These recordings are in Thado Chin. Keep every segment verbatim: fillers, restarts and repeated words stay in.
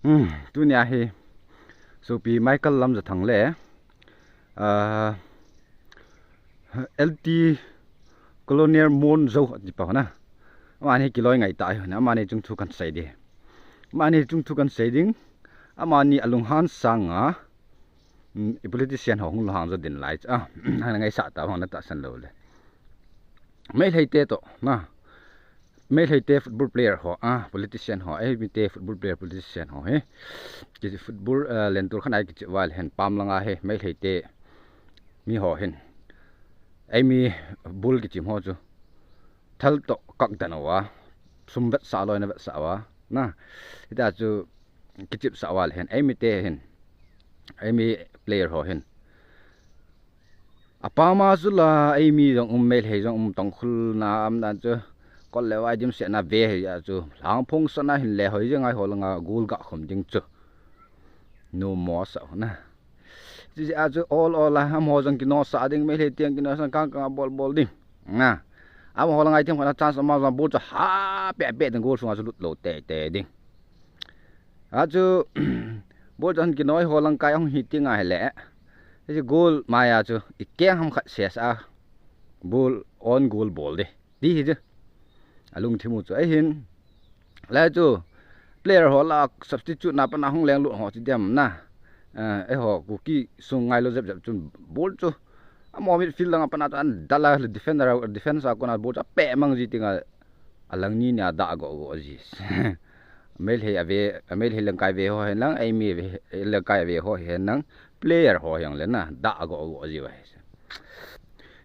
Hmm, tunia hi Sopi Michael Lamjathang le, ah, L T Colonel Monzo ati pa hona. Amani kiloi ngai ta hi hona. Amani chung thu kan sei ding. Amani chung thu kan sei ding. Amani alunghan sanga, hmm, i politician ho hung lunghang jo din lai. Ah, hang ngaisah ta hang na tahsan lou le. Meitei te to na. Meitei te football player ho, ah, politician ho, eh, Meitei football player, politician ho hi. Kichi football, eh, lentur khan ai kichi val hen pam langa hi, Meitei te mi ho hin. Ei mi bul kichi ho chu. Thal to kak dan wa. Sum vetsah loi na vetsah wa. Na. Hita chu kichip sa val hen. Ei mi te hin. Ei mi player ho hin. Apa ma chu la, ei mi jong um, Meitei jong um, Tangkhul na um dan chu. Kol le vai dimset na ve hi a chu. Lhang phong sa na hin le hoi jeng ai ho langa gul ga khum ding chu. Nu mo sa na. Chi a chu ol ol a, amaho jong kino sa ding, Meitei te jong kino sa kang kang a bol bol ding. Na. Amaho langa i them khat a chance ama jong bol chu ha pe pe ding gol sunga chu lut lou te te ding. A chu, bol chan kinoi ho lang kai hung hi ti ngai le. Hiche goal mai a chu, i keng ham khat ses a. Bol, on goal bol de. Ti hi chu. Alungthim u chu. Ahin. Lai chu, player ho la substitute na pana hung leng lut ho chi dem na. Eh, eiho, Kuki sung ngai lou jep jep chun bol chu. Amaho midfield langa pana chu an dala defender, defense a kona bol chu a pe mang ji tinga. Alang ni nia da go go ji. Meitei a ve, Meitei lengkai ve ho hen lang, ei mi ve, lengkai ve ho hen lang, player ho hen le na, da go go ji wa.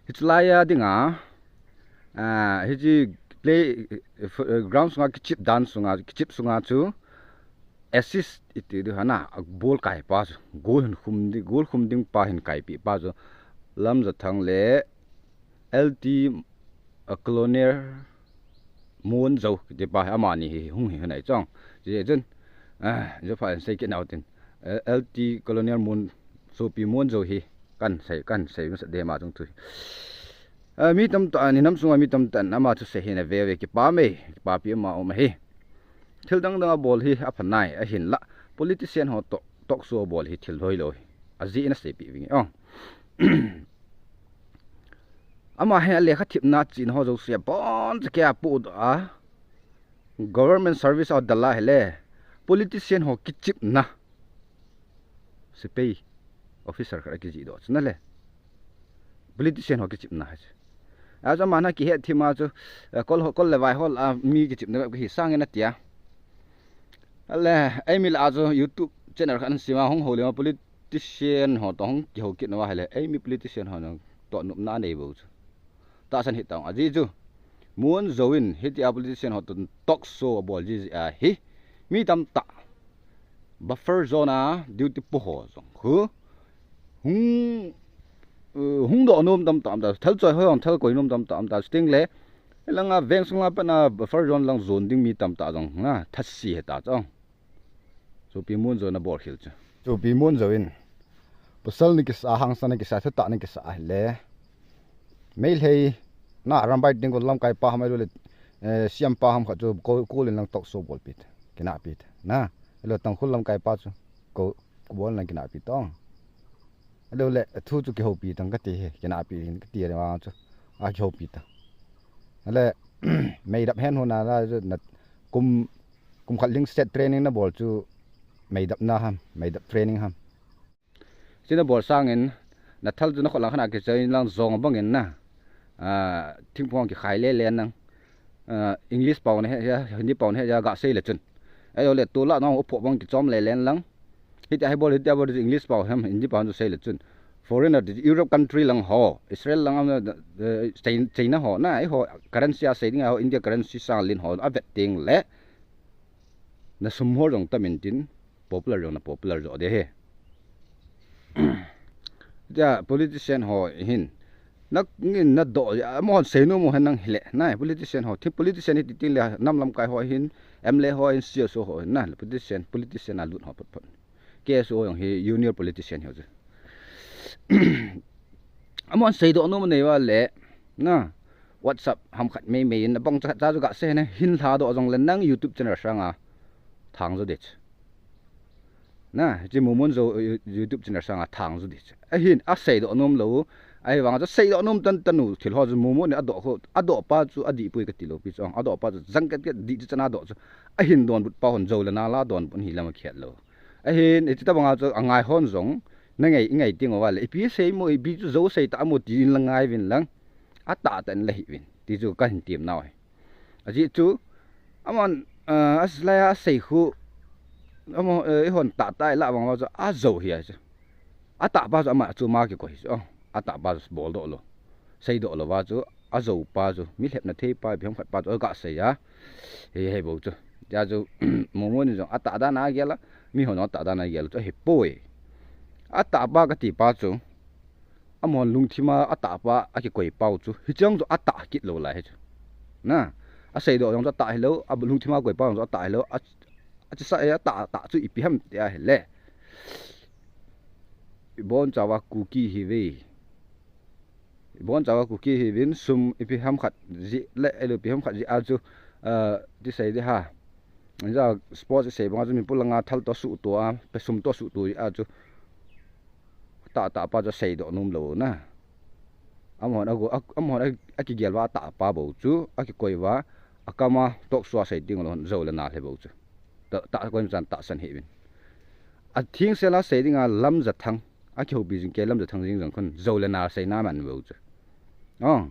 Hichu lai a dinga, ah, hichi play, eh, ground sunga kichip dan sunga, kichip sunga chu, assist iti di hana, a goal kai pa chu, goal hin khum di, goal khum ding pa hin kai pi pa chu, Lamjathang le, L T, a, Colonel Monzo, kiti pa, amani hi, hung hi, hung hi, chong. Chi chun, ah, jo pha sei kit nau tin. Eh, L T Colonel Mon, Sopi Monzo hi, kan sei, kan sei, masa de ma chung thui. Ah, mi tamtah, ni nam sunga mi tamtah, ama chu sei hi na ve ve, kipa mai, kipa pi ama um hi. Thil dang dang a bol hi, a pha nai, ahin la. Politician ho to, talk show a bol hi, thil hoi lou hi. A ji na sei pi vingi, oh. Ama hi a lekha thipna chihna ho jouse abon chakei a podoh a. Government service a dala hile. Politician ho kichipna. Sepai officer khat a kijih doh chu na le. Politician ho kichipna hi chu. A chu ama na kihet thim a chu, eh, kol ho, kol le vai ho la mi kichipna bep kihi sangin atia. Ale, ei mi la chu YouTube channel khat an sim a hung ho le ma politician ho to hung kihou kit na va hile. Ei mi politician ho nang to nupna nei bou chu. Tahsan hi tang a ji chu. Monzo in hitia politician ho to talk show a bol ji ji a hi. Mi tamtah. Buffer zone a duty po ho jong. Hu. Hung, uh, hung doh nom tamtah um ta. Thal choi ho jong thal koi nom tamtah um ta. Sting le. Langa veng sung la pana buffer zone lang zon ding mi tamtah jong. Na, thasi he ta chong. Sopi Monzo na bol khel chu. Sopi Monzo in. Pasal ni kisa, hangsan ni kisa, thutah ni kisa le. Meitei na rambai ding ko lamkai pa ham lo le, eh, siam pa ham kha chu ko, ko lin lang talk show bol pi. Kina pi. Na, lo Tangkhul lamkai pa chu. Ko, ko bol lang kina pi tong. Lo le, thu chu kihoupi tang kati he, kina pi kati he ma chu. A kihoupi ta. Le, meidap hen ho na la chu na kum, kum khat ling set training na bol chu meidap na ham, meidap training ham. China bol sangin, na thal chu na khut lang khat a kichai lang jong bangin na. Ah, thingphung kikhai le le nang. Ah, English pau na he, ya, Hindi pau na he, ya, ga sei le chun. Ayo le tu la nang upo bang kichom le len lang. Hiti a hi bol, hiti a bol, English pau ham, Hindi pau chu sei le chun. Foreigner, Europe country lang ho, Israel lang am, eh, China, China ho, na, ei ho, currency a sei ding a ho, India currency sang lin ho, a vet ding le. Na sum ho jong tam in tin, popular jong na popular jo de he. Ja, politician ho hin. Na, ngin na do, ya, mo sei no mo hen nang hile. Na, politician ho, thi politician hi ti tin le, nam lamkai ho hin, M L A ho hin, C S O ho hin, na, politician, politician a lut ho phot phot. K S O jong hi junior politician hi ho chu. Amon sei doh nom nei va le, na, WhatsApp ham khat mei mei in, abang cha cha chu ga sei na, hin lha doh jong le nang YouTube channel sanga thang jo de chu. Na, hiche Mumun Zo, eh, YouTube channel sanga thang ju di chu. Ahin, aseidoh nom lou. Ahivang chu seidoh nom tan tan u thil ho chu Mumun in adoh khu, adoh pa chu adih poi kati lou pi chu. Adoh pa chu jang ket ket dih chu chan adoh chu. Ahin donbut pa hon Zo le nal a donbut hi lam akhet lou. Ahin, hiche tabanga chu angai hon jong, na ngai, ngai ting uva le. Ipi sei mo, ipi chu Zo sei ta mo tin la ngai vin lang. Atah tah in la hi vin. Ti chu kahin tem nau ahi. Ajeh chu, amahon, eh, aslai a asei khu, amahon, eh, eihon tah tah ilah vang uva chu, azo hi a chu. Atah pa chu ama chu ama kikoi hi chu, oh, atah pa chu boldoh lou. Seidoh lou va chu, azo pa chu, mi lhepna thei pa, ipi ham khat pa chu, aga sei a. Hei, hei bou chu. Tia chu, Mumun in jong atah dan a agel a, mihon atah dan a agel chu, ahipoi. Atah pa kati pa chu, amahon lungthim a atah pa akikoi pau chu, hicheng chu atah kit lou lai hi chu. Na, aseidoh jong chu atah hilou, alungthim a akoi pau jong chu atah hilou, a, achesa, eh, atah, atah chu ipi ham ti ahile. Ibonchauva Kuki hiuve. Ibonchauva Kuki hiuvin sum ipi ham khat jeh le, elu ipi ham khat jeh a chu, eh, ti sei di ha. Anja sports isei banga chu mipu langa thal toh suhtoh a, pe sum toh suhtoh jeh a chu. Atah, atah pa chu seidoh nom lou na. Amahon ago, a, amahon a, akigel uva atah pa bou chu, akikoi uva, akam a talk show a sei ding lou, Zo le nal hi bou chu. Ta, ta, koima chan tahsan hih uvin. Athengsel a sei dinga Lamjathang, akihoupi jing kei Lamjathang jeng jong khun, Zo le nal seina man bou chu. Oh,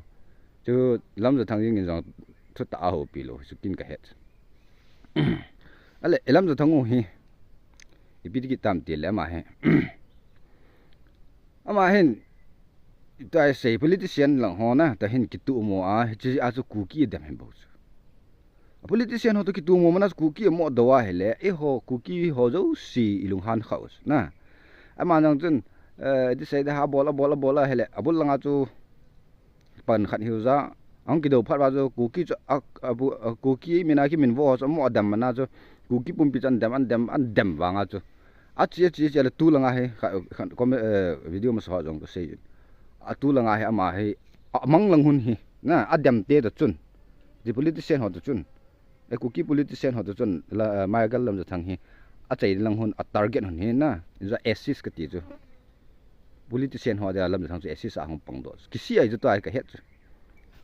chu Lamjathang jeng in jong thutah ahoupi lou, chu kin kahet. Ale, Lamjathang u hi, ipi ti kit tam ti le ama hi. Ama hin, tua isei politician lang ho na, ta hin kitomo a, hiche a chu Kuki dem hin bou chu. A politician ho toh kitomo mana chu Kuki mo doh ahile, eiho Kuki ho jouse ilunghan khau chu na. Ama jong chun, eh, ti sei di ha bol, abol, abol ahile, abul langa chu pan khat hiu ja, ahung kidou phat uva chu Kuki chu a, a, bu-, a, Kuki mina kiminvo ho chu amo adem mana chu Kuki pumpi chu an dem, an dem, an dem vanga chu. Achi, achi, achi, ale tu langa hi, kha, kha, kom, eh, video masa ho jong kasei in. Atu langa hi ama hi, amang lang hun hi, na, adem te toh chun. Ti politician ho toh chun. E Kuki politician ho toh chun, la, eh, Michael Lamjathang hi, achei lang hun, a target hun hi, na, ja assist kati chu. Politician ho dia Lamjathang chu assist a hung pang doh. Kisih a chu tua hi kahet chu.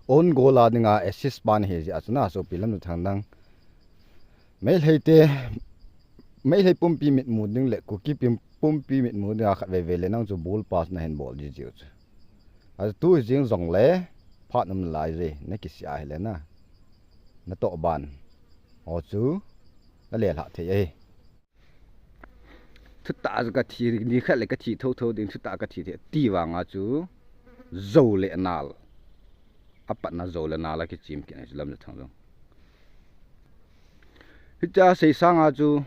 Own goal a dinga assist pan hi jeh a chu na, sopi Lamjathang nang. Meitei te, Meitei pumpi mitmu ding le Kuki pim-, pumpi mitmu dinga khat veve le nang chu bol pa chu nahin bol ji jiu chu. A tu jing jong le, phat um lai je, na kisih a hile na. Na toh ban. Ho chu, na le lha thei e. Thutah chu kathi, ni khat le kathi thotho ding, thutah kathi thei, ti vanga chu, Zo le nal. Apatna Zo le nal a kichim kit na chu Lamjathang jong. Hitia sei sanga chu,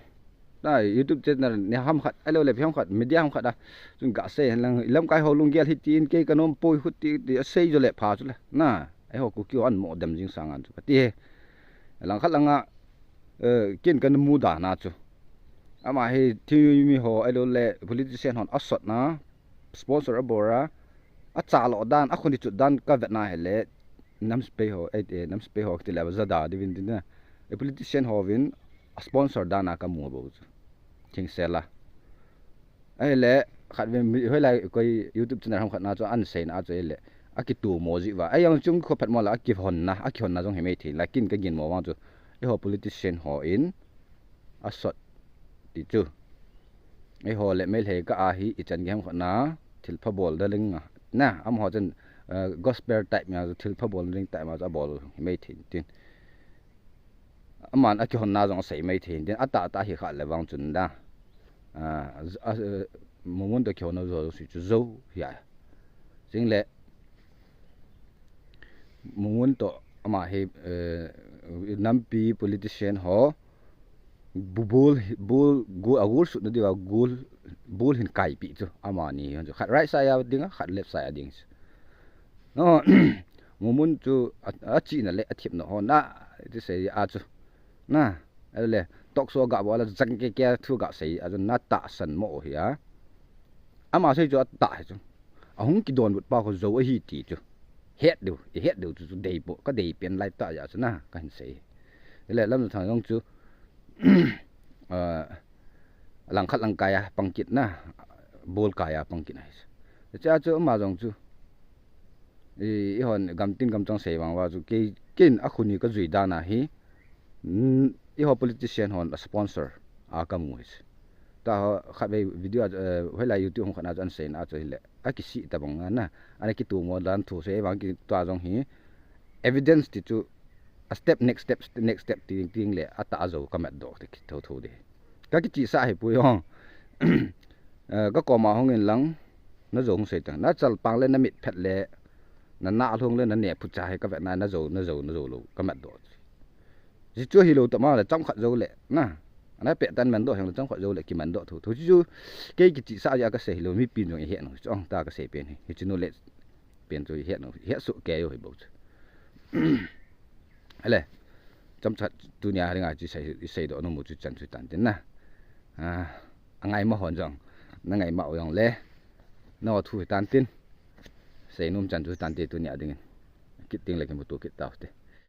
na YouTube channel ni ham khat, ahilou le ipi ham khat, media ham khat a, chun gasei hen lang, lamkai ho lunggel hitin, kei kanom poi khuti, ti asei jo le pha chu le, na, eiho Kuki ho an mo dem jing sanga chu, kati he. Langkhat langa, eh, kin kana mu dan a chu. Ama hi thingnoimi ho, ahilou le politician hon asotna, sponsor abol a, achalo dan, akhoni chut dan kavetna hile, namsepei ho, eh, eh, namsepei ho, ti le, jada diuvin tin na. E politician hovin, a sponsor dan a kamu bou chu. Thengsel a. Ahile, khat vei mi, hoilai koi YouTube channel ham khat na chu an seina a chu ahile, akitomo ji uva. Ajong chung kho phat mo la, akihonna, akihonna jong hi mei thei, lakin kagin mo vang chu, eiho politician hon asot ti chu. Eiho le Meitei kah a hi ichan gei ham khat na, thilpha bol da ling a. Na, amaho chun, eh, gospel type ma chu, thilpha bol ding type ma chu abol hi mei thei tin. Aman akihonna jong asei mei thei tin, atah tah hi kha le vang chun da. Ah, a, a, Mumun toh kihonna jo si chu jo hi a. Chule, Mumun toh ama hi, eh, nampi politician ho, bu-, bul, bul, gu-, agul sutna diuva gul, bul hin kaipi chu, amani hon chu. Khat right side a ding a, khat left side a ding chu. No, Mumun chu a, achihna le athemna ho na, ti sei a chu. Na, ale, talk show ga bol a jang kei kei thu gasei a chu na tahsan mo hi a. Ama sei chu atah hi chu. Ahung kidonbut pa kho jo ahi ti chu. Het diu, ihet diu chu, chu dei po, kadei pen lai tah jeh chu na, kahin sei. Ale, Lamjathang jong chu, ah, langkhat lang kai a pang kit na, bol kai a pang kit na hi. Hiche a chu ama jong chu, i, eihon gamtin gamchang sei vang uva chu kei, ken a khu ni ka jui dan a hi, mm, eiho politician hon a sponsor a ka mu hi. Tua ho khatvei video a, eh, hoilai YouTube hung khat na chu ana seina chu hile, akisih tabang a na, ana kitomo dan thu sei vang kit tua jong hi, evidence ti chu, a step, next step, next step ti ding le, atah a jou ka mat doh ti thotho ding. Ka kichihsah hi pui ho. Eh, ka koma hung in lang, na jou hung sei tang. Na chalpang le na mit phet le, na na lhung le na ne phucha hi ka vet na, na jou, na jou, na jou lou, ka mat doh. Hichu hilou tama le chomkhat jou le, na. Ana peh tan man doh heng le chomkhat jou le kiman doh thotho. Hichu kei kichihsah jeh a ka sei hilou, mipin jong i het nung, hichu ong ta ka sei pen hi. Hichu nu le pen chu i het nung, i het soh kei u hi bou chu. Ale, chomcha tunia dinga chu i sei, i seidoh nom u chu chan chu tan tin na. Ah, angaimo hon jong, na ngaimo u jong le, na thu hi tan tin. Seinom chan chu tan te tunia dingin. Kit ding le kimuto kit tau te.